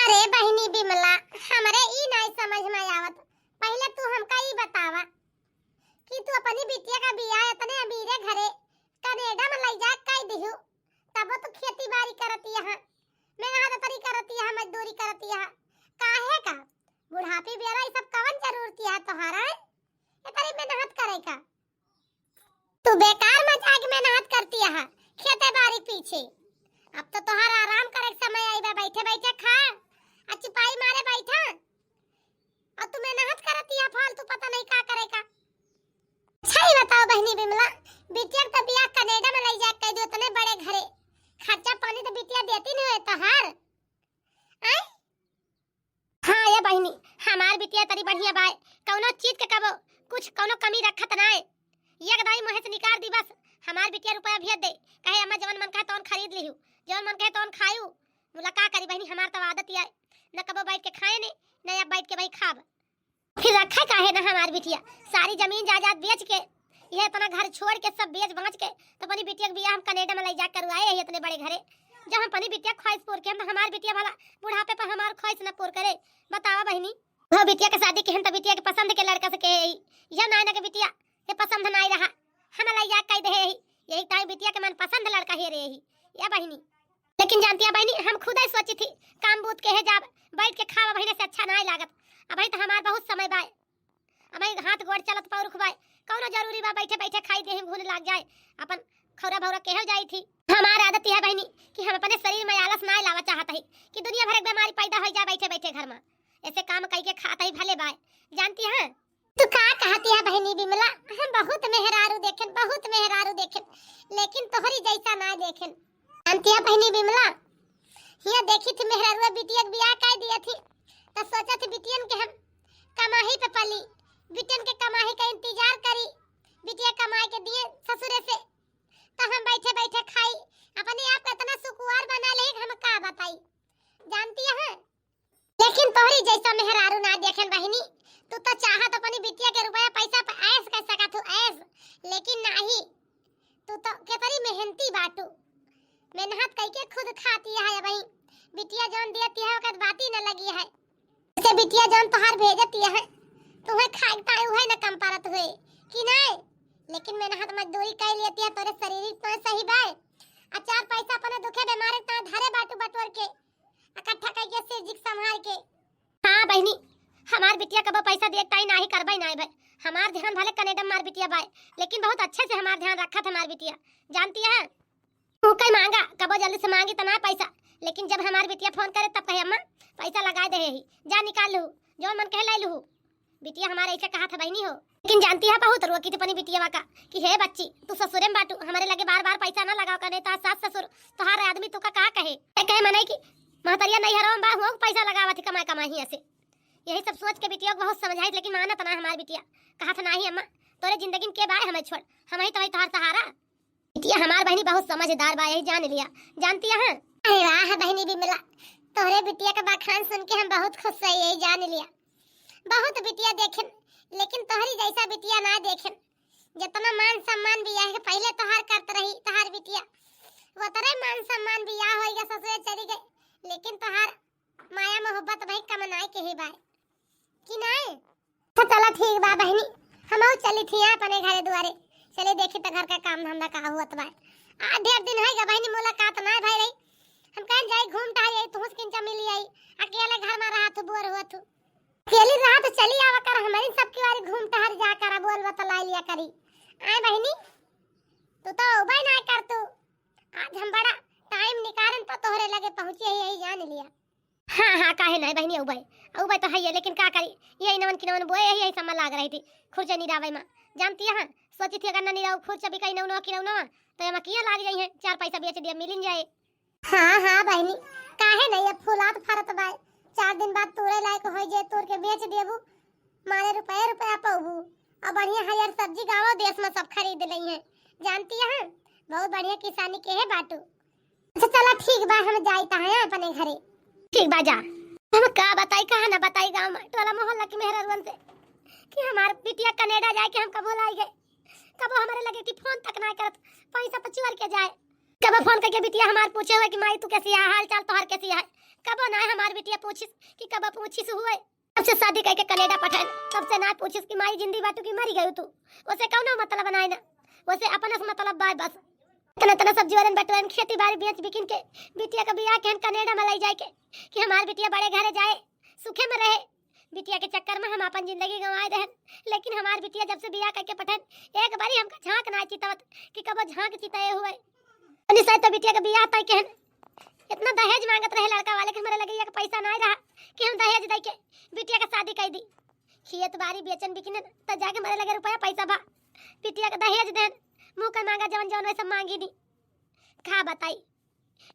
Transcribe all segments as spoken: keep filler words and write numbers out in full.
अरे बहिनी बिमला, हमरे ई नाई समझ में आवत। पहिले तू हमका ई बतावा कि तू अपनी बिटिया का बियाह इतने अमीरे घरे कनेडा में लई जा कई दिहू, तब तू खेती बाड़ी करती है, मेहनत तरी करती है, मजदूरी करती है, काहे का? बुढ़ापी बेरा ई सब कवन जरूरत है तोहार, हैं? इतनी मेहनत करे का? तू बेकार मजाक में मेहनत करती है, खेते बाड़ी पीछे। अब तो तोहार आराम करे के समय आई बा, बैठे बैठे खा, आ चिपाई मारे बैठा, और तू मेहनत करती है फालतू, पता नहीं का करे का। अच्छा ही बताओ बहिनी बिमला, बिटिया के तो बियाह कनेडा में लई जा कई दिहू इतने बड़े घरे, खर्चा पानी तो बिटिया देती नहीं है तोहार, आय? हाँ ये बहिनी, हमार बिटिया तरी बढ़िया बाय, कौनो चीज के कबो कुछ कौनो कमी रखत नाय। एक दाई मुँहे से निकार दी बस, हमार बिटिया रुपया भेज दे, कहे अम्मा जवन मन कहे तवन खरीद लिहू, जवन मन कहे तवन खायू। मुला का करी बहिनी, हमार तो आदत ही आय, न कबो बैठ के खाए ने, न अब बैठ के भाई खाब। फिर रखे काहे ना हमार बिटिया, सारी जमीन जायदाद बेच के, यह इतना घर छोड़ के, सब बेच बांच के, तो अपनी बिटिया के बियाह हम कनेडा में लई जा करवाए ही इतने बड़े घरे। जब हम अपनी बिटिया ख्वाहिश पूर के, हम तो हमार बिटिया भला बुढ़ापे पर हमार ख्वाहिश न पूर करे, बतावा बहिनी। वो बिटिया के शादी के हम तो बिटिया के पसंद के लड़का से कहे ही, यह नाय ना के बिटिया के पसंद नाय रहा, हम लई जा कह दे ही, यही ताई बिटिया के मन पसंद लड़का हे रहे ही, या बहिनी। लेकिन जानती है बहिनी, हम खुद ही सोची थी, काम बूत के है जाब, बैठ के खावा बहिने से अच्छा नाय लागत। अबही तो हमार बहुत समय बाय, अबही हाथ गोड़ चलत पौरुख बाय, कौनो जरूरी बा बैठे बैठे खाई देही घून लाग जाए, अपन खौरा भौरा केहल जाई थी। हमार आदत यह बहिनी कि हम अपने शरीर में आलस नाय लावा चाहत ही कि दुनिया भर के बीमारी पैदा हो जाए बैठे बैठे घर में, ऐसे काम कई के खात ही भले बाय। जानती है, तू का कहती है बहिनी बिमला? हम बहुत मेहरारू देखेन, बहुत मेहरारू देखेन, लेकिन तोहरी जैसा ना देखेन। जानती है बहिनी बिमला, हिया देखी थी मेहरारू बिटिया के बियाह कर दिया थी, तो सोचा थी बिटियन के हम कमाही पे पली, बिटियन के कमाही का इंतजार करी, बिटिया कमाए के दिए ससुरे से, तो हम बैठे बैठे खाई, अपने आप का इतना सुकुवार बना ले हम का बताई। जानती है, लेकिन तोहरी जैसा मेहरारू ना देखेन बहिनी। तू तो चाहत अपनी बिटिया के रुपया पैसा पे ऐश कर सकत हूँ, ऐश, लेकिन नाही, तू तो केतरी मेहनती बाटू, मेहनत कई के खुद खाती है। अबही बिटिया जौन देती है ओकर बाती न लगी है, जैसे बिटिया जौन तोहार भेजती है, तुम्हें खाए ताई उहे न कम परत हुए कि नाय, लेकिन मेहनत मजदूरी कर लेती है, तोरे शरीर तो सही बाय, आ चार पैसा अपने दुखे बीमारे ता धरे बाटू बटोर के, इकट्ठा कइके सिरजिक संभार के। हाँ बहिनी, हमार बिटिया कबो पैसा देख ताई नाही करबै नाही भाई। हमार ध्यान भले कनेडा में हमार बिटिया बाय, लेकिन बहुत अच्छे से हमार ध्यान रखत हमार बिटिया। जानती है, तू कई मांगा, कबो जल्दी से मांगी त ना पैसा, लेकिन जब हमार बिटिया फोन करे तब कहे, "अम्मा, पैसा लगा दे ही, जा निकाल लू, जौन मन कहे लाई लू।" बिटिया हमारे ऐसे कहा था बहिनी हो। लेकिन जानती है बहुत रोकी थी अपनी बिटिया का कि, "हे बच्ची, तू ससुरे में बाटू, हमारे लगे बार बार पैसा ना लगाओ, का नहीं तो सास ससुर तोहार आदमी तू का, का कहे।" ए कहे मनई कि महतरिया नहीं हरवा में बा, हुआ पैसा लगावा थी कमाई कमाई ऐसे। यही सब सोच के बिटिया को बहुत समझाई, लेकिन मानत ना हमार बिटिया। कहा था, "नाही अम्मा, तोरे जिंदगी में के बाय हमें छोड़, हम ही तो है तोहार सहारा।" बिटिया हमार बहिनी बहुत समझदार बा, यही जान लिया। जानती है? अरे वाह बहिनी बिमला, तोहरे बिटिया का बखान सुन के हम बहुत खुश है, यही जान लिया। बहुत बिटिया देखेन, लेकिन तोहरी जैसा बिटिया ना देखेन। जितना मान सम्मान बियाह के पहले तोहार करत रही तोहार बिटिया, वो तरह मान सम्मान बियाह होइगा, ससुरे चली गई, लेकिन तोहार माया मोहब्बत भाई कम नाय के ही बाय कि नाय? अच्छा चला ठीक बा बहिनी, हम चली थी अपने घरे दुआरे, चले देखी त घर का काम धंधा का हुअत बा। आ ढेर दिन है बहिनी मुलाकात नाय भाई रही, हम कहन जाई घूम टहल आई, तुहस किंचा मिली आई, अकेले घर में रहा तू बोर हुआ तू, अकेली रहा तो चली आवा कर, हमारी सबकी बारी घूम टहल जा कर बोल बतला लिया करी। आए बहिनी, तू तो उबे ना कर तू, आज हम बड़ा टाइम निकालन तो तोहरे लगे पहुँचे ही, यही जान लिया। हाँ, हाँ, काहे नहीं बहिनी, अउबे, अउबे तो है ये, लेकिन का करी, यही नवन की नवन बोए, यही, यही समय लाग रही थी, खुर्चा निरावे में। जानती है, सोची थी अगर न निराऊ खुर्चा भी कहीं नौनो की नौनो, तो एमा किया लाग जाई है, चार पैसा बेच दिया, मिलिन जाए। हाँ, हाँ बहिनी, काहे नहीं, ये फुलात फरत बाय, चार दिन बाद तोरे लायक हो जे, तोड़ के बेच देबू, मारे रुपया रुपया पौबू, और बढ़िया हरियर सब्जी गाँव देश में सब खरीद लई है। जानती है, बहुत बढ़िया किसानी के है बाटू। अच्छा चला ठीक बा, हम जाई तहाँ अपने घरे। ठीक बा जा। हम का बताई, कहाँ ना बताई गाँव में टोला मोहल्ला की मेहरारुअन से कि हमार बिटिया कनेडा जाए के हमका भुलाई गए। कबो हमारे लगे कि फोन तक ना करत, पैसा तो चोर के जाए। कबो फोन करके बिटिया हमार पूछे हुए कि माई तू कैसी है, हाल चाल तोहार कैसी है, कबो ना हमार बिटिया पूछिस कि कब पूछिस हुए। जब से शादी कइके कनेडा पठाए, तब से ना पूछिस कि माई जिंदी बाटू कि मरी गयू तू। ओसे कौनो मतलब नाय ना, ओसे अपना से मतलब बाय बस। इतना इतना सब जोरन बटोरन खेती बाड़ी बेच बिकिन के बिटिया का बियाह केहन कनेडा में लई जाए के कि हमार बिटिया बड़े घरे जाए, सुखे में रहे। बिटिया के चक्कर में हम अपन जिंदगी गंवाए देहन, लेकिन हमार बिटिया जब से बियाह कइके पठाए, एक बारी हमका झांक ना चितवत कि कबो झांक चिताए हुए। उन्हीं से तो बिटिया के बियाह तय केहन, इतना दहेज मांगत रहे लड़का वाले कि हमरे लगे एक पैसा नाय रहा कि हम दहेज दे के बिटिया के शादी कई दी। खेत बाड़ी बेचन बिकिनन त जाके हमरे लगे रुपया पैसा बा, बिटिया के दहेज देन, मुंह के मांगा जवन जवन वैसे मांगी दी। का बताई,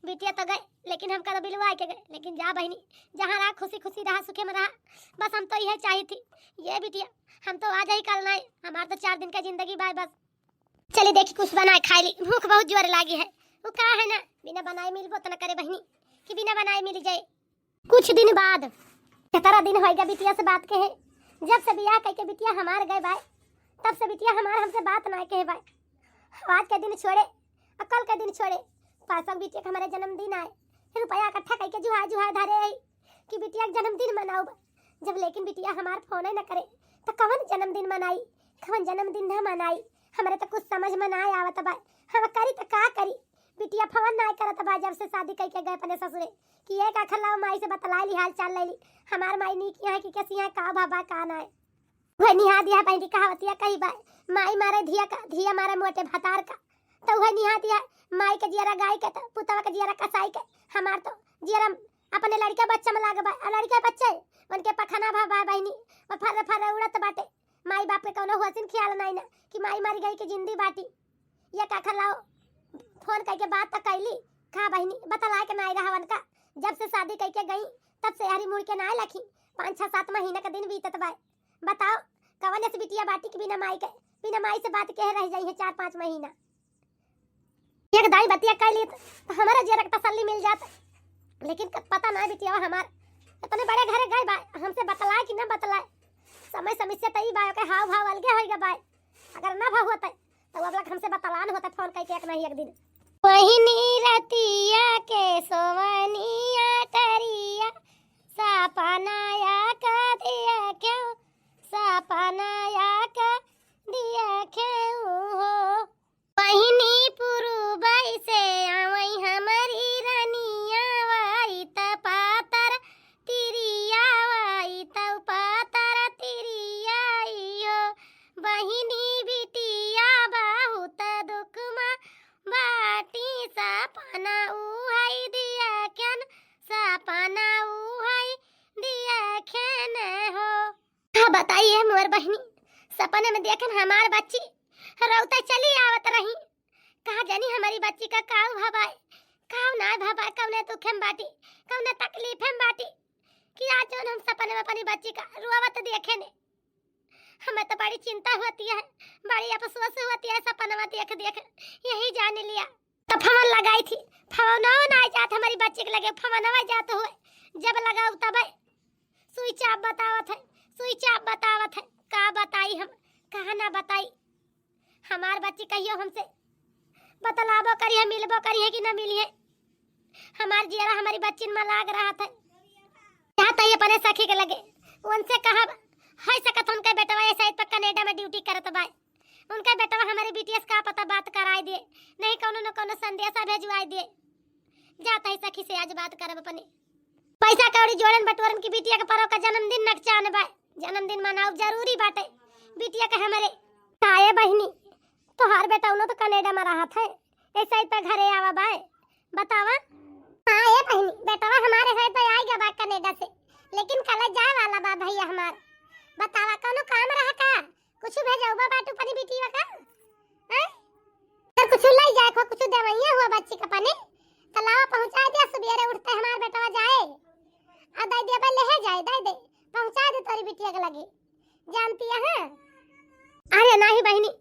बिटिया तो गए लेकिन हमका तो बिलवाए के गए। लेकिन जा बहिनी, जहाँ रहा खुशी खुशी रहा, सुखे में रहा, बस हम तो यह चाही थी। ये बिटिया, हम तो आज ही कल नाय, हमार तो चार दिन का जिंदगी बाय बस। चली देखी कुछ बनाए खाए ली, भूख बहुत जोर लागी है। वो का है ना, बिना बनाए मिलबो तो न करे बहिनी कि बिना बनाए मिल जाए। कुछ दिन बाद, सतरह दिन होइगा बिटिया से बात कहे। जब से बियाह कइके बिटिया हमार गए बाय, तब से बिटिया हमार हमसे बात ना कहे बाय। आज के दिन छोड़े, आ कल के दिन छोड़े, परसों बिटिया के हमारे जन्मदिन आए, फिर रुपया इकट्ठा कइके जुहाय जुहाय धरे आई कि बिटिया के जन्मदिन मनाउब। जब लेकिन बिटिया हमार फोन न करे, तो कवन जन्मदिन मनाई, कवन जन्मदिन ना मनाई, हमरे तो कुछ समझ में ना आवत बा। हम करी तो का करी, बिटिया फोन ना करत बा जब से शादी कइके गए अपने ससुरे। कि एक आखर लाओ माई से बतला ली, हाल चाल ले ली, हमार माई नीक यहाँ की कैसी यहाँ का भा बा का ना है। वह निहा दिया बहनी कहावतिया कही बा, माई मारे धिया का, धिया मारे मोटे भतार का। तो वह निहा दिया, माई के जियरा गाय के, तो पुतवा के जियरा कसाई के। हमार तो जियरा अपने लड़का बच्चा में लाग बा, आ लड़का बच्चे उनके पखना भा बा बहनी, और फर्र फर्र उड़त बाटे। माई बाप के कौनो होशिन ख्याल नाई ना कि माई मर गई कि जिंदी बाटी। ये का खलाओ, फोन कइके बात त कैली का बहिनी, बतलाए के नाई रहा उनका। जब से शादी कइके गई, तब से हरी मुड़ के नाई लखी। पाँच छह सात महीना का दिन बीतत बाय। बताओ, कवन ऐसी बिटिया बाटी कि बिना माई के, बिना माई से बात कहे रह जाई है चार पाँच महीना। एक दाई बतिया कैली तो हमारा जियरा के तसल्ली मिल जात, लेकिन क-, पता नाई बिटिया हमार इतने बड़े घरे गए बा, हमसे बतलाए कि ना बतलाए। समय समस्या तई बा, ओके हाव भाव अलगे होइगा बाय। अगर ना भाव होते, तो अब लग हमसे बतलान होते फोन कइके एक नहीं एक दिन। वहिनी रतिया के सोवनिया टरिया, सपनाया क दिया क्यों, सपनाया क दिया क्यों हो। बहिनी पुरुबै से आवै हमरी रनिया, वाई त पातर तिरिया, वाई त पातर तिरिया आइयो। बहिनी बिटिया बहुत दुख मा बाटी, सपना उहाई दिया क्यान, सपना उहाई दिया क्यान हो। का बताई ए मोर बहिनी, सपने में देखन हमार बच्ची रौते चली आवत रही। कहा जानी हमारी बच्ची का काऊ भबाए, काऊ ना भबाए, कौने दुखे में बाटी, कौने तकलीफे में बाटी, कि आज जौन हम सपने में अपनी बच्ची का रोवत देखे ने, हमें तो बड़ी चिंता होती है, बड़ी अफसोस होती है सपनवा देख देख, यही जान लिया। तो फोन लगाई थी, फोनो ना जात हमारी बच्ची के लगे, फोनवा जात हुए, जब लगाऊ तब switch off बतावत है, switch off बतावत है। का बताई हम, कहाँ ना बताई। हमार बच्ची कहियो हमसे बतलाबो करी है, मिलबो करी है कि ना मिली है। हमार जियरा हमारी बच्चिन में लाग रहा था। जात ही अपने सखी के लगे, उनसे कहब, है सकत उनके बेटवा ए side पर कनाडा में duty करत बाय। उनके बेटवा हमारे बिटिया से का पता बात कराई दे, नहीं कौनो न कौनो संदेशा भेजवाई दे। जात ही सखी से आज बात करब अपने। पैसा कौड़ी जोड़न बटोरन की बिटिया के परो का जन्मदिन नकचान बाय, जन्मदिन मनाउब जरूरी बाटे बिटिया के हमरे। काहे बहिनी, तोहार बेटवनो तो कनाडा में रहत है, ए side पे घरे आवा बाय, बतावा। हाँ ए बहिनी, बेटवा हमारे side पे आइगा बा कनाडा से, लेकिन कल जाए वाला बा भैया हमार। बतावा कौनो काम रहा का? कुछ भेजउबा बाटू अपनी बिटिया का? हैं? अगर कुछ लई जाए को, कुछ देवइया हुआ बच्ची का अपने, तो लावा पहुँचा दिया, सुबेरे उठते हमार बेटवा जाए। आ दे दे, ले जाए, दे दे, पहुँचा दे तोरी बिटिया के लगे। जानती है, हाँ? अरे नाही बहिनी,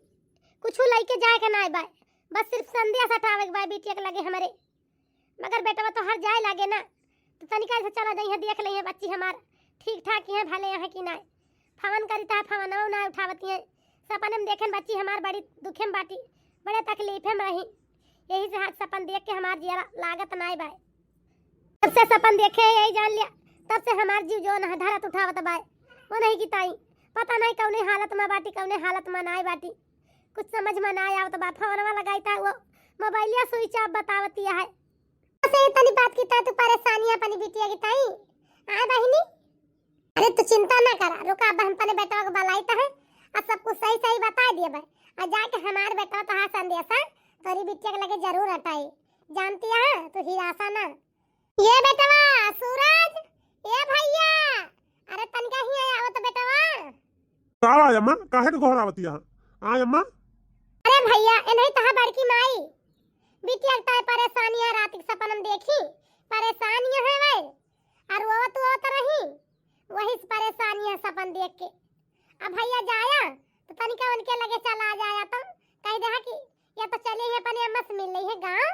कुछ लइके जाए के नाही बाय, बस सिर्फ संदेश हटावे के बाय बिटिया के लगे हमरे। मगर बेटवा तोहार जाए लागे ना, तो तनिका से चला जाइए, देख लेइए बच्ची हमार ठीक ठाक ही है, भले यहाँ की ना। फोन करी ता फोनवा ना उठावती है। सपने में देखेन बच्ची हमार बड़ी दुखे में बाटी, बड़े तकलीफे में रही। यही से हाथ सपन देख के हमार जियरा लागत नाय बाय। जब से सपन देखे है, यही जान लिया, तब से हमार जीव जो न धरत उठावत बाय। वो नहीं की ताई, पता नहीं कौने हालत में बाटी, कौने हालत में नाय बाटी, कुछ समझ में नाय आवत बा। फोनवा लगाई ता वो मोबाइलिया स्विच ऑफ बतावती है। से तनी बात की ता तू परेशानी है अपनी बिटिया की ताई। आय बहिनी, अरे तू चिंता ना करा, रुका, अब हम अपने बेटवा को बुलाई ता है और सब कुछ सही सही बता दिए भाई। और जाके हमार बेटवा तोहार संदेशा तोरी बिटिया के लगे जरूर हटाई। जानती है तू हिरासा ना। ये बेटवा सूरज, ए भैया, अरे तनका हियाँ आवा तो बेटवा। का बा अम्मा, काहे के गोहरावती है? आय अम्मा। अरे भैया, ए नहीं तहा बड़की माई, बिटिया के ताई परेशानी है, रात के सपन में देखी, परेशानी है भाई, और वो तो होत रही, वही से परेशानी है सपन देख के। अब भैया जाया तो तनिका उनके लगे चला जाया, तो कह दे कि या तो चले ही अपने अम्मा से मिल ली है गाँव,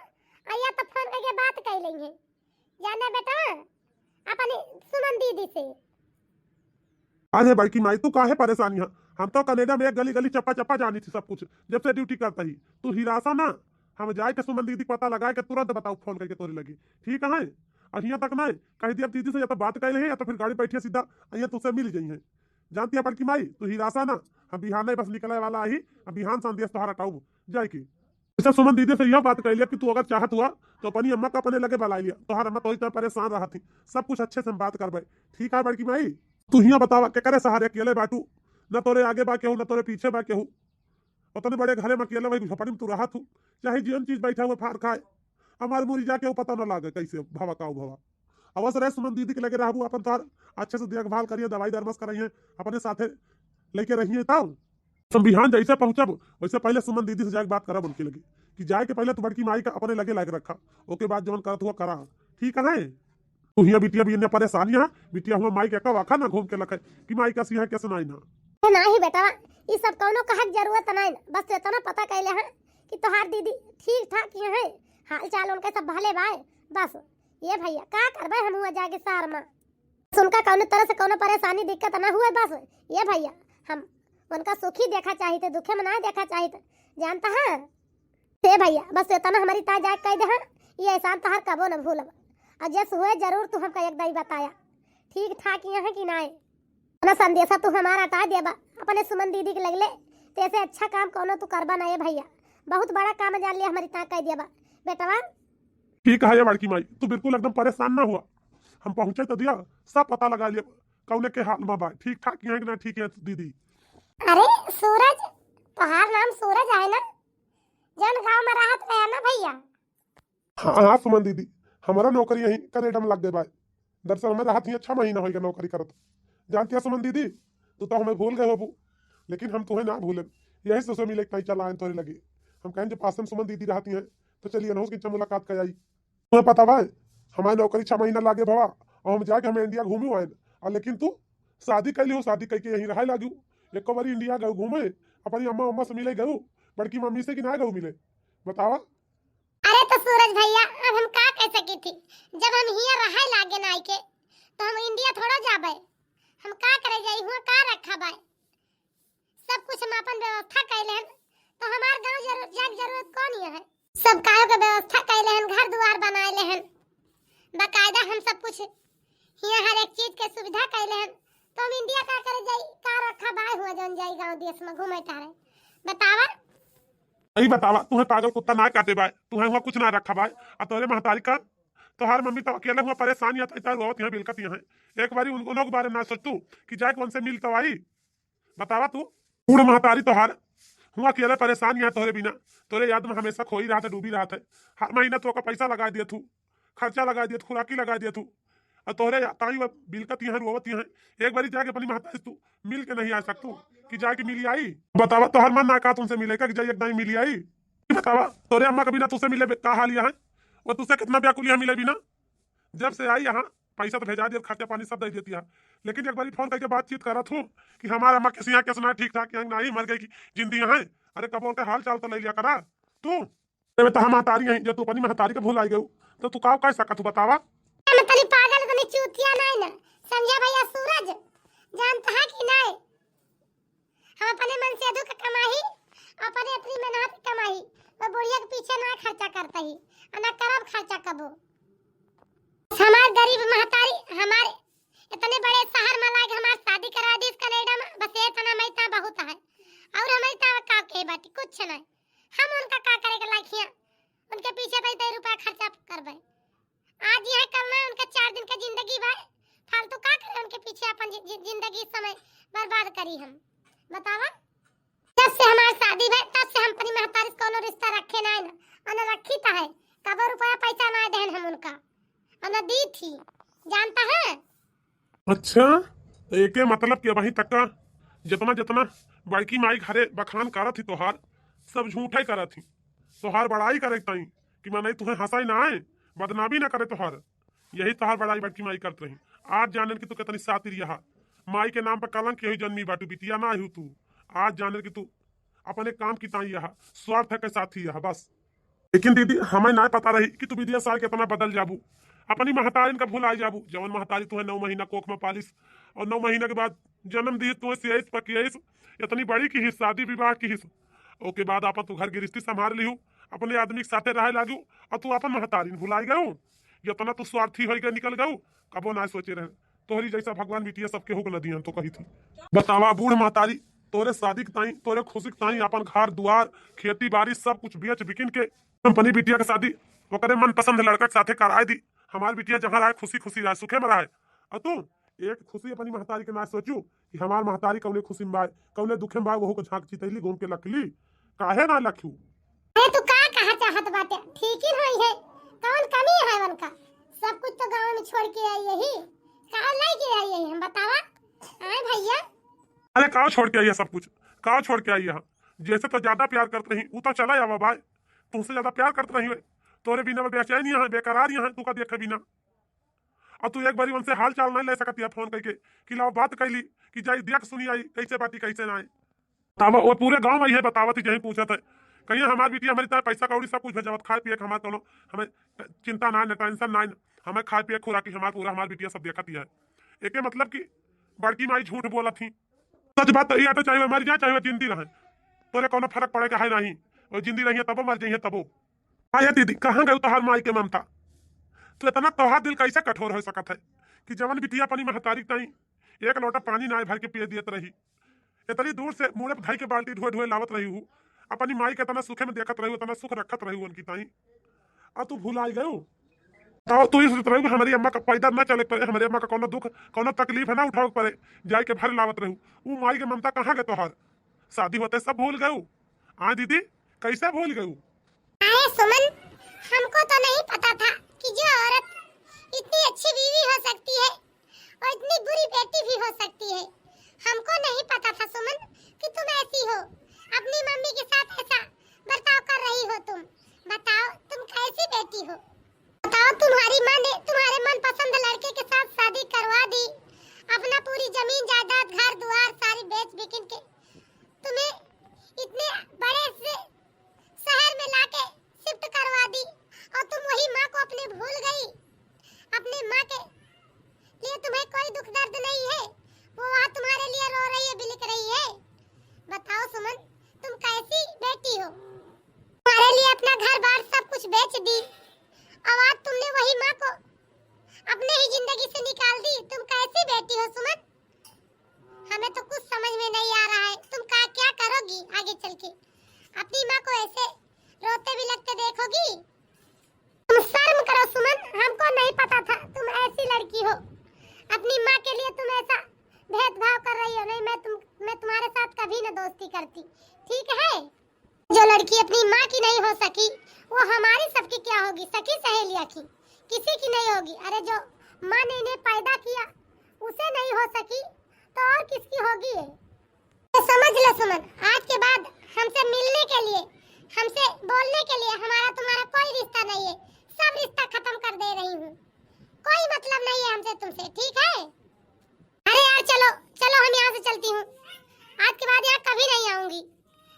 और या तो फोन करके बात कर ली है, जाने बेटा अपनी सुमन दीदी से। अरे बड़की माई, तू काहे परेशानी है? हम तो कनेडा में एक गली गली चप्पा चप्पा जानी थी सब कुछ, जब से ड्यूटी करता ही। तू हिरासा ना, हम जाए के सुमन दीदी के पता लगाए के तुरंत बताओ फोन करके तोरे लगी, ठीक है? और हियाँ तक ना कह दिया दीदी से, या तो बात कर ले या तो फिर गाड़ी बैठिए सीधा, यहाँ तुझसे मिल जाइए। जानती है बड़की माई, तू हिरासा ना, हम बिहान ही बस निकले वाला ही, हम बिहान संदेश तोहार हटाऊ जाए की। अच्छा सुमन दीदी से यह बात कर लिया कि तू अगर चाहत हुआ तो अपनी अम्मा का अपने लगे बुला लिया, तोहार अम्मा तो इतना परेशान रहत ही, सब कुछ अच्छे से हम बात करबे। ठीक है बड़की माई, तू हियाँ बतावा केकरे सहारे अकेले बाटू, न तोरे आगे बा केहू, न तोरे पीछे बा केहू, उतने बड़े घरे में अकेले वही झोपड़ी में तू रहत हूँ, चाहे जीवन चीज बैठा हुआ फार खाए, हमारे मुरी जाके वो पता न लागे कैसे भवा का भवा। अवश्य रहे सुमन दीदी के लगे रहबू, अपन तोहार अच्छे से देखभाल करिए, दवाई दरमस कराइए अपने साथे लेके रहिए। तब हम बिहान जैसे पहुँचब वैसे पहले सुमन दीदी से जाके बात करब उनके लगे कि जाए के पहले तू बड़की माई का अपने लगे लायक रखा, ओके बाद जवन करत हुआ करा, ठीक है? तू हियाँ बिटिया भी इन्ने परेशान है, बिटिया हुआ माई के का वाखा ना घूम के लखे कि माई कैसी है कैसे नाई ना। ए, नाही बेटा, ई सब कौनो कहे के जरूरत नाई ना, बस इतना पता कैले हैं कि तोहार दीदी ठीक ठाक ही है, हाल चाल उनके सब भले बाय। बस ये भैया का करबे हम हुआ जाके शहर में, बस उनका कौनो तरह से कौनो परेशानी दिक्कत ना हुए। बस ये भैया हम उनका सुखी देखा चाहित, दुखे में ना देखा चाहित, जानता है? ते भैया बस इतना हमारी ता जाके कह दे, हाँ, ये एहसान तहार कबो न भूलब। और जस हुए जरूर तू हमका एक दाई बताया, ठीक ठाक यहाँ है कि नाय। अपना संदेशा तू हमारा हटा देबा, अपने सुमन दीदी के लगले, तेसे अच्छा काम कौनो तू करबा ना ये भैया, बहुत बड़ा काम जान लिया हमारी ता कह देबा बेटवा। ठीक है ये बड़की माई, तू बिल्कुल एकदम परेशान ना हुआ, हम पहुँचे तो दिया, सब पता लगा लिया कौने के हाल में बा, ठीक ठाक है कि ना ठीक है दीदी। अरे सूरज, तोहार नाम सूरज है ना, जौन गाँव में रहत रहे ना भैया? हाँ हाँ सुमन दीदी, हमारा नौकरी यहीं कनेडा में लग गए बा। दरअसल हमें रहत ही छह महीना होइगा नौकरी करत। जानती है सुमन दीदी, तू तो हमें भूल गए होबू, लेकिन हम तुम्हें ना भूलें। यही से उसे मिले कहीं चला आए तोरे लगे। हम कहें जब पास में सुमन दीदी रहती हैं तो चलिए ना उसकी मुलाकात कर आई। तुम्हें पता बा, हमारी नौकरी छह महीना लागे भवा, और हम जाके हमें इंडिया घूमे आए। और लेकिन तू शादी कर लियो, शादी करके यहीं रहे लागू। एको बारी इंडिया गऊ घूमे, अपनी अम्मा अम्मा से मिले गऊ, बड़की मम्मी से कि ना गऊ मिले, बतावा? अरे तो सूरज भैया, अब हम का कह सकी थी, जब हम हियाँ रहे लागे नाई के, तो हम इंडिया थोड़ा जाबे। हम का करे जाई, हुआ का रखा बाय? सब कुछ हम अपन व्यवस्था कैले हन, तो हमार गाँव जरूर जाए के जरूरत कौन ये है? सब कायो के व्यवस्था कैले हन, घर दुआर बनाए ले हन, बाकायदा हम सब कुछ हियाँ हर एक चीज के सुविधा कैले हन, तो हम इंडिया का करे जाई, का रखा बाय हुआ जौन जाई गाँव देश में घूमे टहरे? बतावा। यही बतावा, तुम्हें पागल कुत्ता ना काटे बाय, तुम्हें हुआ कुछ ना रखा बाय। आ तोरे महतारी का, तोहार मम्मी तो अकेले हुआ परेशान या तो रोवत यहाँ बिलकत यहाँ है। एक बारी उन, उन लोग के बारे में ना सोच तू कि जाए के उनसे मिल तो आई। बतावा तू, बूढ़ महतारी तोहार हुआ अकेले परेशान यहाँ तोहरे बिना, तोरे याद में हमेशा खोई रहत है, डूबी रहत है। हर महीना तो का पैसा लगा दिया तू, खर्चा लगा दिया तू, खुराकी लगा दिया तू, और तोहरे या-, ताई वो बिलकत यहाँ रोवत यहाँ। एक बारी जाके अपनी महतारी से तू मिल के नहीं आ सकतू कि जाके मिली आई? बतावा तोहर मन ना का तुमसे मिले का कि जाई एक दाई मिली आई? बतावा तोरे अम्मा के बिना तुझसे मिले बे-, का हाल यहाँ है? वो तुझसे कितना व्याकुल यहाँ मिले बिना? जब से आई यहाँ पैसा तो भेजा दिया, खर्चा पानी सब दे देती है, लेकिन एक बारी फोन करके बातचीत करत हूँ कि हमारा अम्मा कैसी यहाँ, कैसे ना, ठीक ठाक यहाँ, नहीं मर गई कि जिंदी यहाँ है। अरे कबो उनका हाल चाल तो ले लिया करा तू। अरे तो हम महतारी हैं, जब तू अपनी महतारी के भूल आई गऊ तो तू का कह सका तू बतावा? हम तनी पागल, तनी चूतिया नहीं ना, समझा भैया सूरज, जानता है कि नहीं? हम अपने मन से दुख कमाही, अपने अपनी मेहनत कमाही, वो बुढ़िया के पीछे ना खर्चा करता ही, और ना करब खर्चा कबो। हमार करी हम? बतावा। जब से हमार शादी भय, तब से हम अपनी महतारी से कौनो रिश्ता रखे नाय ना, और न रखी त है। कबो रुपया पैसा नाय देहन हम उनका, और न दी थी, जानता है? अच्छा, तो एके मतलब कि अबहीं तक का जितना, जितना बड़की माई घरे बखान करत ही तोहार, सब झूठे करत ही। तोहार बड़ाई करे ताई कि मनई तुहे हंसाई ना आए, बदनामी ना करे तोहार। यही तोहार बड़ाई बड़की माई करत रही। आज जानेन कि तू कितनी सातिर यहा। माई के नाम पर कलंक यही जन्मी बाटू, बिटिया ना आयु तू। आज जानेन कि तू अपने काम की ताई यहा, स्वार्थ के साथी यहा, बस। लेकिन दीदी, हमें ना पता रही कि तू विदिया साय कितना बदल जाबू। अपनी महतारिन का भुलाई जाबू, जवन महतारी तुहे नौ महीना कोख में पालिस और नौ महीना के बाद जन्म दी, तुहे सियाइस पकियाइस, इतनी बड़ी की हिस, शादी विवाह की हिस। ओके बाद आपन तू घर गिरस्ती संभाल लिहू, अपने आदमी के साथे रहे लागू, और तू आपन महतारिन भुलाई गऊ। इतना तू स्वार्थी होई गए निकल गऊ, कबो ना सोचे रहे। तोहरी जैसा भगवान बिटिया सबके होके न दिहन तो कही थी। बतावा बूढ़ महतारी, तोरे शादी के ताई, तोरे खुशी के ताई आपन घर दुआर, खेती बाड़ी सब कुछ बेच बिकिन के अपनी बिटिया के शादी ओकरे मनपसंद लड़का के साथे कराए दी। हमार बिटिया जहाँ रहे खुशी खुशी रहे, सुखे में रहे। और तू एक खुशी अपनी महतारी के ना सोचू कि हमार महतारी कौने खुशी में बाय, कौने दुखे में बाय, वहू को झांक चितैली घूम के लखली, काहे ना लखू? अरे तू का कहा चाहत बाटे? ठीक ही होई है, कौन कमी है उनका? सब कुछ तो गाँव में छोड़ के आई यही, कहाँ लाई के आई यही हम बतावा? आए भैया। अरे काव छोड़ के आई है सब कुछ? काव छोड़ के आई है? जैसे तो ज्यादा प्यार करत रही, उ तो चला आवा बाय। तुमसे ज्यादा प्यार करत रही है। तोरे बिना मैं बेचैन यहाँ, बेकरार यहाँ, तू का देखे बिना। और तू एक बारी उनसे हाल चाल नहीं ले सकत या फोन करके कि लाओ बात कैली कि जाई देख सुनी आई कैसे बाटी कैसे ना आई। तब वो पूरे गांव में यह बतावत ही, जहीं पूछत है, कहिए हमार बिटिया हमारी तरह पैसा कौड़ी सब कुछ भेजावत, खाए पिए के हमार कोनो हमें चिंता ना, ना टेंशन ना, हमें खाए पिए खुराकी हमार पूरा हमार बिटिया सब देखत ही है। एके मतलब कि बड़की माई झूठ बोलत ही। सच बात तो ये आटे, चाहे वो मर जाए चाहे वो जिंदी रहे, तोरे कोनो फर्क पड़े का है नहीं। वो जिंदी रही है तबो मर जाइए तबो। हाँ ये दीदी, कहाँ गए तोहार माई के ममता? तो इतना तोहार दिल कैसे कठोर हो सकत है कि जवन बिटिया अपनी महतारी ताई एक लोटा पानी ना भर के पिए दियत रही, इतनी दूर से मुड़े धई के बाल्टी ढोए ढोए लावत रही हूँ, अपनी माई के इतना सुखे में देखत रही हूँ, इतना सुख रखत रही हूँ उनकी ताई, और तू भुलाई गयो। तो तू इस तरह हमारी अम्मा का पैदल ना चले पड़े, हमारी अम्मा का कोनो दुख, कोनो तकलीफ है ना उठावे पड़े, जाए के भर लावत रहू। वो माई के ममता कहाँ गए तोहार? शादी होते सब भूल गयो। हाँ दीदी, कैसे भूल गयो? अरे सुमन, हमको तो नहीं पता था कि जो औरत इतनी अच्छी बीवी हो सकती है और इतनी बुरी बेटी भी हो सकती है। हमको नहीं पता था सुमन कि तुम ऐसी हो, अपनी मम्मी के साथ ऐसा बर्ताव कर रही हो तुम। बताओ तुम कैसी बेटी हो? बताओ तुम्हारी माँ ने तुम्हारे मनपसंद लड़के के साथ शादी करवा दी, अपना पूरी जमीन जायदाद घर द्वार सारी बेच बिकिन के तुम्हें इतने बड़े से शहर में लाके शिफ्ट करवा दी और तुम वही माँ को अपने भूल गई। अपने माँ के लिए तुम्हें कोई दुख दर्द नहीं है, वो वहाँ तुम्हारे लिए रो रही है, बिलख रही है। बताओ सुमन, तुम कैसी बेटी हो? तुम्हारे लिए अपना घर बार सब कुछ बेच दी और आज तुमने वही माँ को अपने ही जिंदगी से निकाल दी। तुम कैसी बेटी हो सुमन? हमें तो कुछ समझ में नहीं आ रहा है, तुम का क्या करोगी आगे चल के? अपनी माँ को ऐसे रोते बिलखते देखोगी? तुम शर्म करो सुमन, हमको नहीं पता था तुम ऐसी लड़की हो। अपनी माँ के लिए तुम ऐसा भेदभाव कर रही हो। नहीं, मैं तुम मैं तुम्हारे साथ कभी न दोस्ती करती, ठीक है? जो लड़की अपनी माँ की नहीं हो सकी, वो हमारी सबकी क्या होगी? सखी सहेलिया की किसी की नहीं होगी। अरे जो माँ ने इन्हें पैदा किया उसे नहीं हो सकी तो और किसकी होगी? ये समझ लो सुमन, आज के बाद हमसे मिलने के लिए, हमसे बोलने के लिए हमारा तुम्हारा कोई रिश्ता नहीं है। सब रिश्ता खत्म कर दे रही हूँ, कोई मतलब नहीं है हमसे तुमसे, ठीक है? अरे यार चलो, चलो हम यहाँ से चलती हूँ, आज के बाद यहाँ कभी नहीं आऊंगी,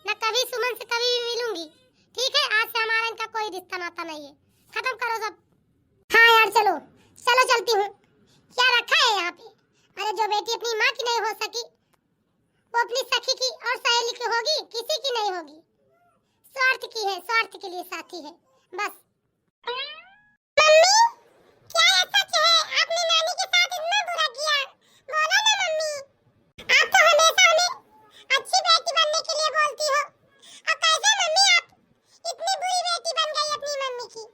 ना कभी सुमन से कभी भी मिलूंगी, ठीक है? आज से हमारा इनका कोई रिश्ता नाता नहीं है, खत्म करो सब। हाँ यार चलो, चलो चलती हूँ, क्या रखा है यहाँ पे? अरे जो बेटी अपनी माँ की नहीं हो सकी वो अपनी सखी की और सहेली की होगी, किसी की नहीं होगी। स्वार्थ की है, स्वार्थ के लिए साथी है बस। मम्मी, क्या ये सच है? आपने नानी के साथ इतना बुरा किया? बोलो ना मम्मी, आप तो हमेशा हमें अच्छी बेटी बनने के लिए बोलती हो, अब कैसे मम्मी आप इतनी बुरी बेटी बन गई अपनी मम्मी की?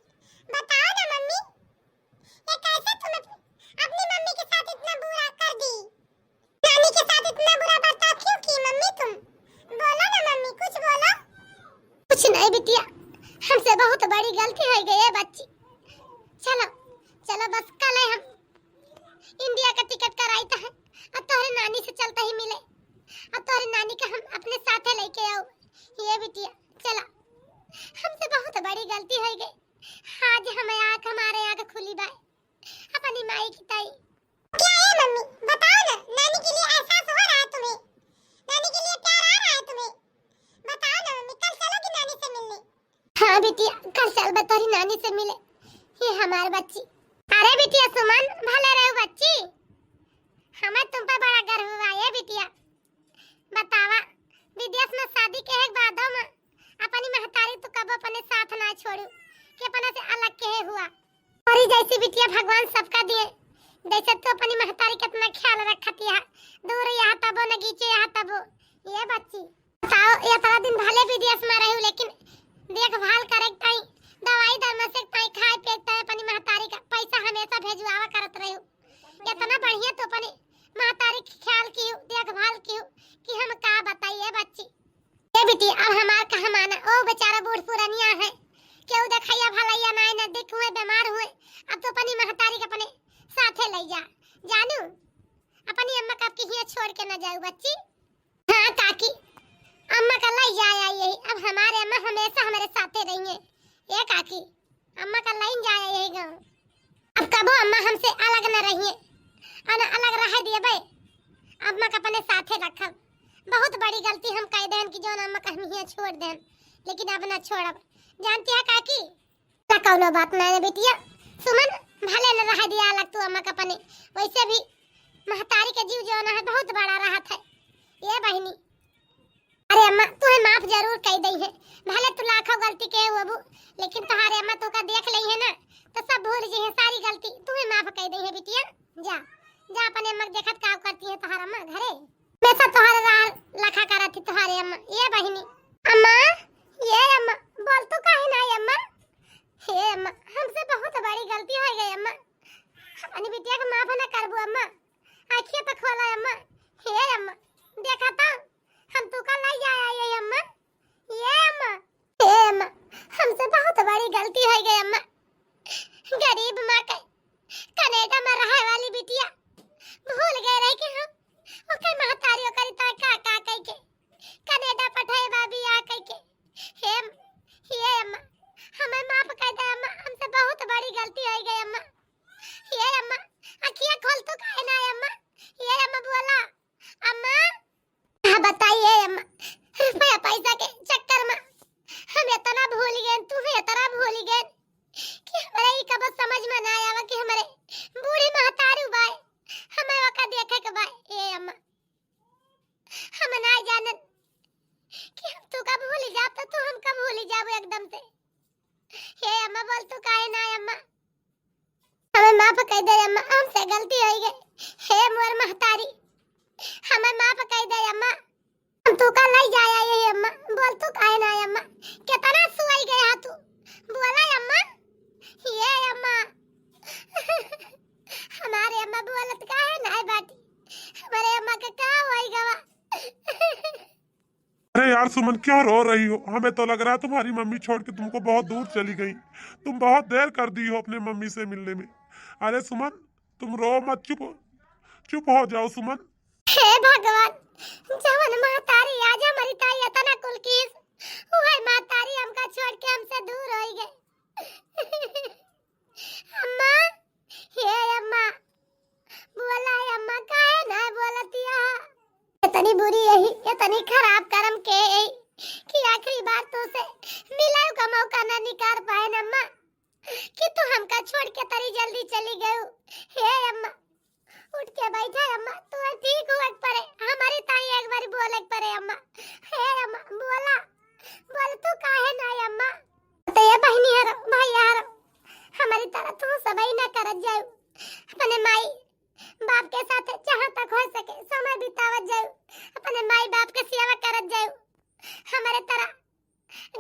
बताओ ना मम्मी, ये कैसे तुम अप-, अपनी मम्मी के साथ इतना बुरा कर दी? नानी के साथ इतना बुरा बर्ताव तो बड़ी गलती होइ गई है बच्ची। चलो, चलो बस कल है हम इंडिया का टिकट कराइत है, अब तोहरे नानी से चलते ही मिले, अब तोहरे नानी का हम अपने साथे लेके आओ। ये बिटिया, चला, हमसे बहुत बड़ी गलती होइ गई। आज हमें आँख, हमारे आँख खुली बाय अपनी माई की ताई। क्या है मम्मी, बताओ ना, नानी के लिए एहसास हो रहा है तुम्हें? नानी के लिए प्यार आ रहा है तुम्हें? बताओ ना मम्मी, कल चलोगी नानी से मिलने? हाँ बिटिया, कल चलबे तोरी नानी से मिले। ये हमार बच्ची। अरे बिटिया सुमन, भले रहो बच्ची, हमें तुम पे बड़ा गर्व हुआ। ये बिटिया, बतावा, विदेश में शादी के एक बादो में अपनी महतारी तो कबो अपने साथ ना छोड़ू कि अपना से अलग के हुआ। और ये जैसी बिटिया भगवान सबका दिए, जैसे तू अपनी महतारी के इतना ख्याल रखती है, दूर यहाँ तबो न गीचे यहाँ तबो। ये बच्ची, बताओ, इतना दिन भले विदेश में रहू, लेकिन देखभाल करे के ताई, दवाई दरमसे के ताई, खाए पिए के ताई अपनी महतारी का पैसा हमेशा भेजवावा करत रहू। इतना बढ़िया तो अपनी महतारी के ख्याल किहू, देखभाल किहू कि हम का बताई ए बच्ची। ए बिटी, अब हमार कहा माना, ओ बेचारा बूढ़ पुरनिया है, केहू देखैया भलैया नाई न दिख हुए, बीमार हुए, अब तो अपनी महतारी के अपने साथे ले जा, जानू, अपनी अम्मा का आपके हियाँ छोड़ के न जाऊ बच्ची। हाँ काकी, अम्मा का लई जाया यही, अब हमारे अम्मा हमेशा हमारे साथे रहिए। ए काकी, अम्मा का लई जाया यही गाँव। अब कबो अम्मा हमसे अलग न रहिए, और न अलग रह दिए बे। अम्मा का अपने साथे रखब। बहुत बड़ी गलती हम कह देन कि जौन अम्मा का हम हियाँ छोड़ देन, लेकिन अब न छोड़ब। जानती है काकी, ना कौनो बात ना है बिटिया। सुमन, भले न रह दिया अलग तू अम्मा का अपने, वैसे भी महतारी के जीव जौन है बहुत बड़ा रहत है। ए बहिनी, अरे अम्मा, तुहे माफ जरूर कई दई है, भले तू लाखों गलती के हुआ बू, लेकिन तुहारे अम्मा तोका देख लई है ना, तो सब भूल जइहे सारी गलती, तुहे माफ कई दई है बिटिया। जा, जा अपने अम्मा के देखत का करती है तुहार अम्मा घरे, हमेशा तुहारे राह लखा करत ही तुहारे अम्मा। ए बहिनी, अम्मा, ए अम्मा, बोल तू काहे ना अम्मा? हे अम्मा, हमसे बहुत बड़ी गलती हो गई अम्मा, अपनी बिटिया का माफ ना करबू अम्मा, आँखिया तो खोला अम्मा। हे अम्मा, देखा तो, हम तू का लई जाया ये अम्मा। ये अम्मा, हे अम्मा, हमसे बहुत बड़ी गलती हो गई अम्मा। गरीब माँ के कनेडा में रहे वाली बिटिया भूल गए रहे कि हम ओकर महतारी ओकर इतना का का कह के कनेडा पठाए बा बियाह कह के। हे, हे अम्मा, हमें माफ कर दे अम्मा, हमसे बहुत बड़ी गलती हो गई अम्मा। हे अम्मा, अखिया खोल तू काहे ना अम्मा? हे अम्मा बोला, अम्मा। हाँ बताइए अम्मा, रुपया पैसा के चक्कर में हम इतना भूल गए, तू भी इतना भूल गए कि हमारे ई कब समझ में ना आवा कि हमारे बूढ़ी महतारू बाय, हमें ओका देखे के बाय। ए अम्मा, हम ना जानन कि हम तू का भूल जाब तो तू हमका भूल जाबू एकदम से। हे अम्मा बोल तू काहे ना अम्मा? हमें माफ कर दे अम्मा, हमसे गलती हो गई। हे मोर महतारी, हमें माफ कर दे अम्मा। हम तू का लई जाया ये अम्मा, बोल तू काहे ना अम्मा? कितना सुआई गया तू, बोला अम्मा। ये अम्मा, हमारे अम्मा बोलत काहे ना बाटी? हमारे अम्मा के का होई गवा? अरे यार सुमन, क्यों रो रही हो? हमें तो लग रहा है तुम्हारी मम्मी छोड़ के तुमको बहुत दूर चली गई। तुम बहुत देर कर दी हो अपने मम्मी से मिलने में। अरे सुमन, तुम रो मत, चुप हो, चुप हो जाओ सुमन। हे भगवान, जवन महतारी आज हमारी ताई इतना कुल कीस, वही महतारी हमका छोड़ के हमसे दूर होई गई। अम्मा, हे अम्मा, बोला अम्मा, काहे ना बोलतिया? इतनी बुरी यही, इतनी खराब कर्म के यही कि आखिरी बार तू से मिलाऊ का मौका ना निकाल पाए न अम्मा, कि तू हमका छोड़ के तरी जल्दी चली गयू। हे अम्मा, उठ के बैठा अम्मा, तू ठीक हुए के परे, हमारी ताई एक बार बोले के परे अम्मा। हे अम्मा, बोला, बोल तू काहे ना अम्मा? तो ये बहिनी हरो, भैया हरो, हमारी तरह तू सबई ना करत जाऊ। अपने माई बाप के साथ जहाँ तक हो सके समय बितावत जाऊ, अपने माई बाप के सेवा करत जाऊ। हमारे तरह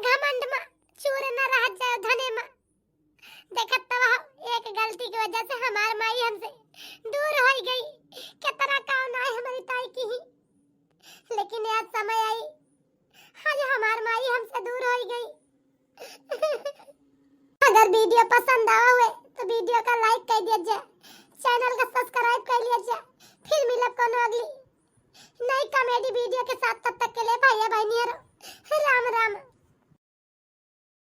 घमंड में चूर न रहत जाऊ धने में। देखत तो हो, एक गलती की वजह से हमार माई हमसे दूर होई गई। कितना काम ना है हमारी ताई की ही, लेकिन याद समय आई, आज हमार माई हमसे दूर होई गई। वीडियो पसंद आवा हुए तो वीडियो का लाइक कर दिया जाए, चैनल का